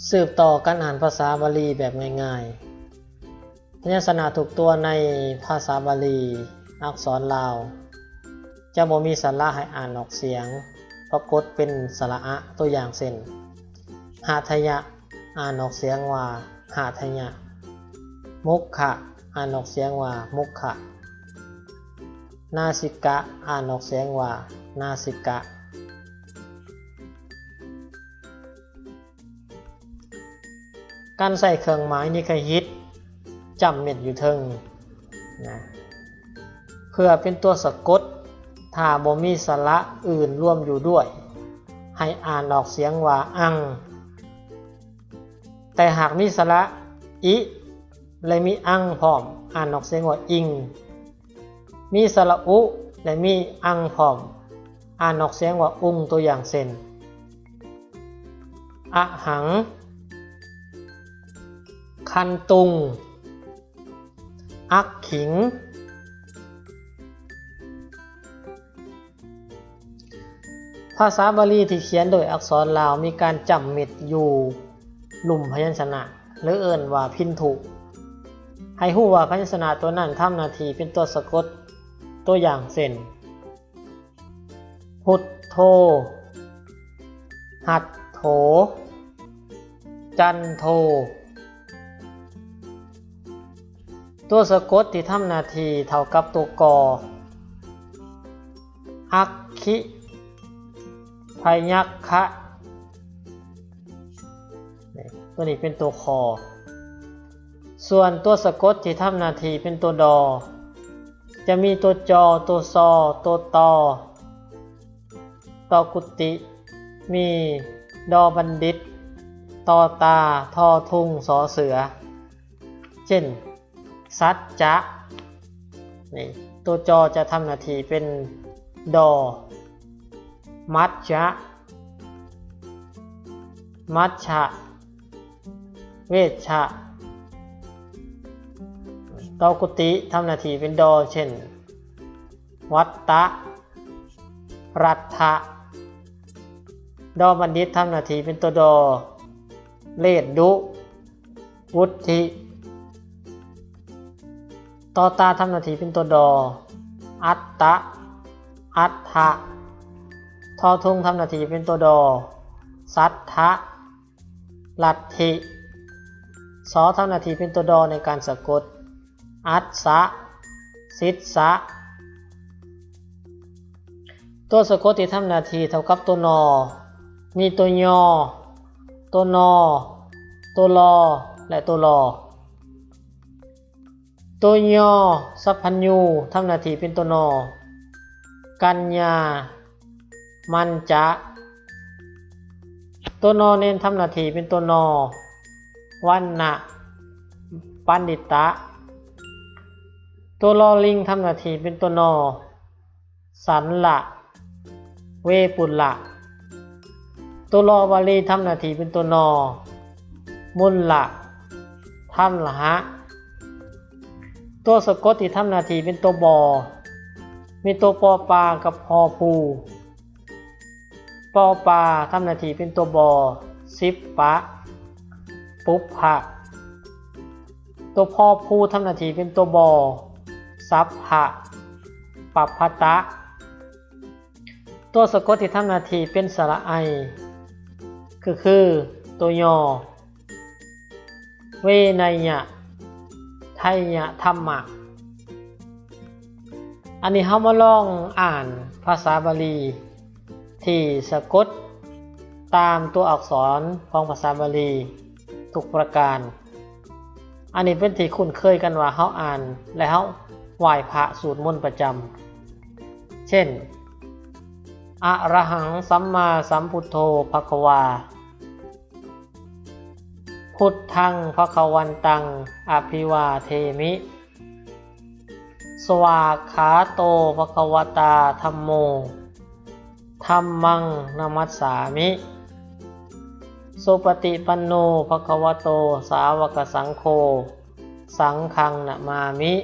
ສືບຕໍ່ການອ່ານພາສາບາລີແບບງ່າຍໆ. ພະຍັນຊະນະທຸກຕົວໃນພາສາບາລີ, ອັກສອນລາວ ຈະບໍ່ມີສະຫຼະໃຫ້ອ່ານອອກສຽງ, ປາກົດເປັນສະຫຼະອະ. ຕົວຢ່າງເຊັ່ນ ຫະທະຍະ ອ່ານອອກສຽງວ່າ ຫະທະຍະ, ມຸກຂະ ອ່ານອອກສຽງວ່າ ມຸກຂະ, ນາສິກະ ອ່ານອອກສຽງວ່າ ນາສິກະ. ການໃຊ້ເຄື່ອງໝາຍນິກະຫິດຈ້ຳເມັດຢູ່ເທິງນະ ເພື່ອເປັນຕົວສະກົດ, ຖ້າບໍ່ມີສະຫຼະອື່ນລວມຢູ່ດ້ວຍ ໃຫ້ອ່ານອອກສຽງວ່າ ອັງ, ແຕ່ຫາກມີສະຫຼະ ອິ ແລະ ມີ ອັງ ພ້ອມ, ອ່ານອອກສຽງວ່າ ອິງ. ມີສະຫຼະ ອຸ ແລະ ມີ ອັງ ພ້ອມ, ອ່ານອອກສຽງວ່າ ອຸງ. ຕົວຢ່າງເຊັ່ນ ອະຫັງ, ຄັນຕຸງ, ອັກຂິງ. ພາສາບາລີທີ່ຂຽນໂດຍອັກສອນລາວມີການຈ້ຳເມັດຢູ່ລຸ່ມພະຍັນຊະນະ ຫຼື ເອີ້ນວ່າພິນທຸ ໃຫ້ຮູ້ວ່າພະຍັນຊະນະຕົວນັ້ນທຳໜ້າທີ່ເປັນຕົວສະກົດ. ຕົວຢ່າງເຊັ່ນ ພຸດໂທ, ຫັດໂຖ, ຈັນໂທ. ຕົວສະກົດທີ່ທຳໜ້າທີ່ເທົ່າກັບຕົວ ກໍ, ອັກຂິພະຍັກຂະ, ຕົວນີ້ເປັນຕົວ ຄໍ. ສ່ວນຕົວສະກົດທີ່ທຳໜ້າທີ່ເປັນຕົວ ດໍ, ຈະມີຕົວ ຈໍ, ຕົວ ຊໍ, ຕົວ ຕໍ, ຕໍກຸຕິ, ມີ ດໍບັນດິດ, ຕໍຕາ, ທໍທຸງ, ສໍເສືອ. ເຊັ່ນ ສັດຈະ, ນີ້ ຕົວ ຈໍ ຈະທຳໜ້າທີ່ເປັນ ດໍ, ມັດຈະ, ມັດຊະ, ເວດຊະ. ຕໍກຸຕິທຳໜ້າທີ່ເປັນ ດໍ, ເຊັ່ນ ວັດຕະ, ລັດທະ. ດໍບັນດິດທຳໜ້າທີ່ເປັນຕົວ ດໍ, ເລດດຸ, ວຸດທິ. ຕໍຕາທຳໜ້າທີ່ເປັນຕົວ ດໍ, ອັດຕະ, ອັດທະ. ທໍທຸງທຳໜ້າທີ່ເປັນຕົວ ດໍ, ສັດທະ, ລັດທິ. ສໍທຳໜ້າທີ່ເປັນຕົວ ດໍ ໃນການສະກົດ, ອັດສະ, ສິດສະ. ຕົວສະກົດທີ່ທຳໜ້າທີ່ເທົ່າກັບຕົວ ນໍ ມີຕົວ ຍໍ, ຕົວ ນໍ ຕົວ ລໍ ແລະ ຕົວ ລໍ. ຕົວ ຍໍ ສັບພັນຍູ ທຳໜ້າທີ່ເປັນຕົວ ນໍ ກັນຍາ, ມັນຈະ. ຕົວ ນໍເນນ ທຳໜ້າທີ່ເປັນຕົວ ນໍ ວັນນະ, ບັນດິຕະ. ຕົວ ລໍລິງ ທຳໜ້າທີ່ເປັນຕົວ ນໍ ສັນລະ, ເວປຸລະ. ຕົວ ລໍວາລີ ທຳໜ້າທີ່ເປັນຕົວ ນໍ ມຸນລະ, ທັນລະຫະ. ຕົວສະກົດທີ່ທຳໜ້າທີ່ເປັນຕົວ ບໍ ມີຕົວ ປໍປາ ກັບ ຫໍພູ. ປໍປາ ທຳໜ້າທີ່ເປັນຕົວ ບໍ ສິບປະ, ປຸບພະ. ຕົວ ພໍພູ ທຳໜ້າທີ່ເປັນຕົວ ບໍ ສັບພະ, ປັບພະຕະ. ຕົວສະກົດທີ່ທຳໜ້າທີ່ເປັນສະຫຼະໄອ ກໍຄື ຕົວ ຍໍ ເວໄນຍະ, ໄທຍະທຳມະ. ອັນນີ້ເຮົາມາລອງອ່ານພາສາບາລີທີ່ສະກົດຕາມຕົວອັກສອນຂອງພາສາບາລີທຸກປະການ. ອັນນີ້ເປັນທີ່ຄຸ້ນເຄີຍກັນວ່າເຮົາອ່ານ ແລະ ເຮົາໄຫວ້ພະສວດມົນປະຈຳ ເຊັ່ນ ອະລະຫັງ ສຳມາສຳພຸດໂທ ພະຄະວາ. ພຸດທັງ ພະຄະວັນຕັງ ອະພິວາເທມິ. ສະຫວາກຂາໂຕ ພະຄະວະຕາ ທຳໂມ ທຳມັງ ນະມັດສາມິ. ສຸປະຕິປັນໂນ ພະຄະວະໂຕ ສາວະກະສັງໂຄ ສັງຄັງ ນະມາມິ.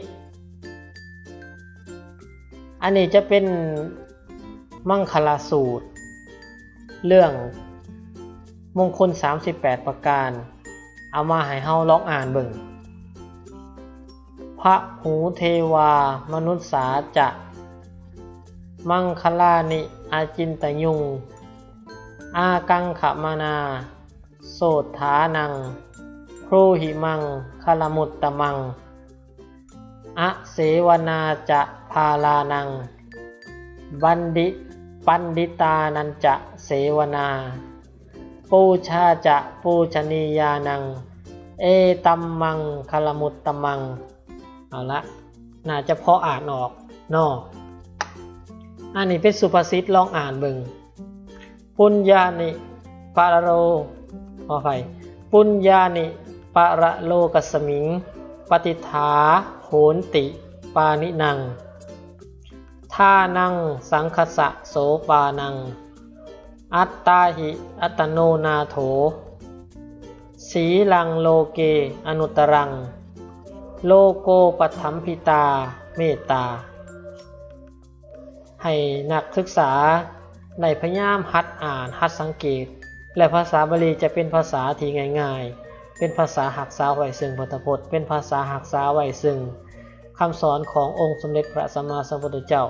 ອັນນີ້ຈະເປັນ ມັງຄະລາສູດ ເລື່ອງ ມົງຄຸນສາມສິບແປດປະການ ເອົາມາໃຫ້ເຮົາລອງອ່ານເບິ່ງ. ພະຫູເທວາມະນຸດສາຈະ ມັງຄະລານິອາຈິນຕະຍຸງ ອາກັງຂະມະນາ ໂສດຖານັງ ບຣູຫິມັງຄະລະມຸດຕະມັງ ອະເສວະນາຈະພາລານັງ ບັນດິ ບັນດິຕານັນຈະເສວະນາ ປູຊາຈະປູຊະນີຍານັງ ເອຕັມມັງຄະລະມຸດຕະມັງ. ເອົາລະ ໜ້າຈະພໍອ່ານອອກເນາະ. ອັນນີ້ເປັນສຸພາສິດ ລອງອ່ານເບິ່ງ. ປຸນຍານິປະລະໂລ ຂໍອະໄພ ປຸນຍານິປະລະໂລກັດສະມິງ ປະຕິຖາໂຫນຕິປານິນັງ ທານັງສັງຄັດສະໂສປານັງ ອັດຕາຫິອັດຕະໂນນາໂຖ ສີລັງໂລເກອະນຸດຕະລັງ ໂລໂກປະຖຳພິຕາເມດຕາ. ໃຫ້ນັກສຶກສາໄດ້ພະຍາຍາມຫັດອ່ານ, ຫັດສັງເກດ ແລະ ພາສາບາລີຈະເປັນພາສາທີ່ງ່າຍໆ, ເປັນພາສາຮັກສາໄວ້ເຊິ່ງພຸດທະພົດ, ເປັນພາສາຮັກສາໄວ້ເຊິ່ງຄຳສອນຂອງອົງສົມເດັດພະສຳມາສຳພຸດທະເຈົ້າ.